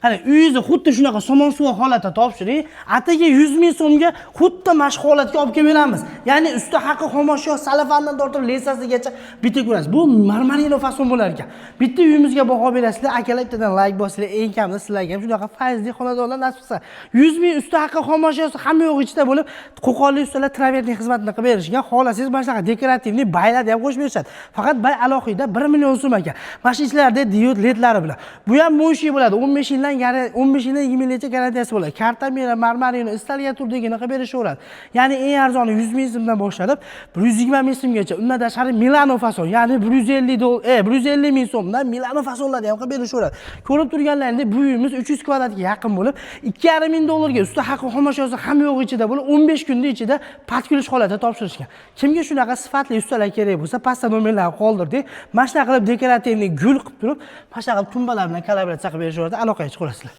Qarang, uyingizni xuddi shunaqa somon suvi holatda topshiring, atigi 100 ming so'mga xuddi mana shu holatga olib kelib beramiz. Ya'ni usti haqi xomashyo salafandan tortib lesasigacha bitta ko'rasiz. Bu marmarino fason bo'lar ekan. Bitta uyimizga baho berasizlar, akalar, bittadan layk bosinglar, eng kamida sizlarga ham shunaqa fayzli xonadonlar nasib qilsa. 100 ming usti haqi xomashyosi hamma yo'q ichida bo'lib, qo'qonli ustalar travertin xizmatini qilib berishgan. Xohlasangiz, mana shunaqa декоративный baylarni ham qo'shib berishadi. Faqat bay alohida 1 million so'm ekan. Mana shu ichlarida diod ledlari bilan. Bu ham моющий bo'ladi. 15 yildan 15 yildan 20 yilgacha garantiyasi bo'ladi. Kartamera, marmarino istalgan turdagini qilib berishaveradi. Ya'ni eng arzoni 100 ming so'mdan boshlanib 120 ming so'mgacha. Undan tashqari Milano fason, ya'ni 150 150 ming so'mdan Milano fasonlarni ham qilib berishaveradi. Ko'rib turganlaringizdek, bu uyimiz 300 kvadratga yaqin bo'lib, 2,5 ming dollarga usti haqi xomashyosi hamma yo'q ichida bo'lib, 15 kunda ichida под ключ holatda topshirishgan. Kimga shunaqa sifatli ustalar kerak bo'lsa, pastda nomerlarni qoldirdik. Mana shunaqa qilib декоративный gul qilib turib, mana shunaqa qilib tumbalar bilan kollaboratsiya qilib berishaveradi. Aloqaga chiqaverasizlar.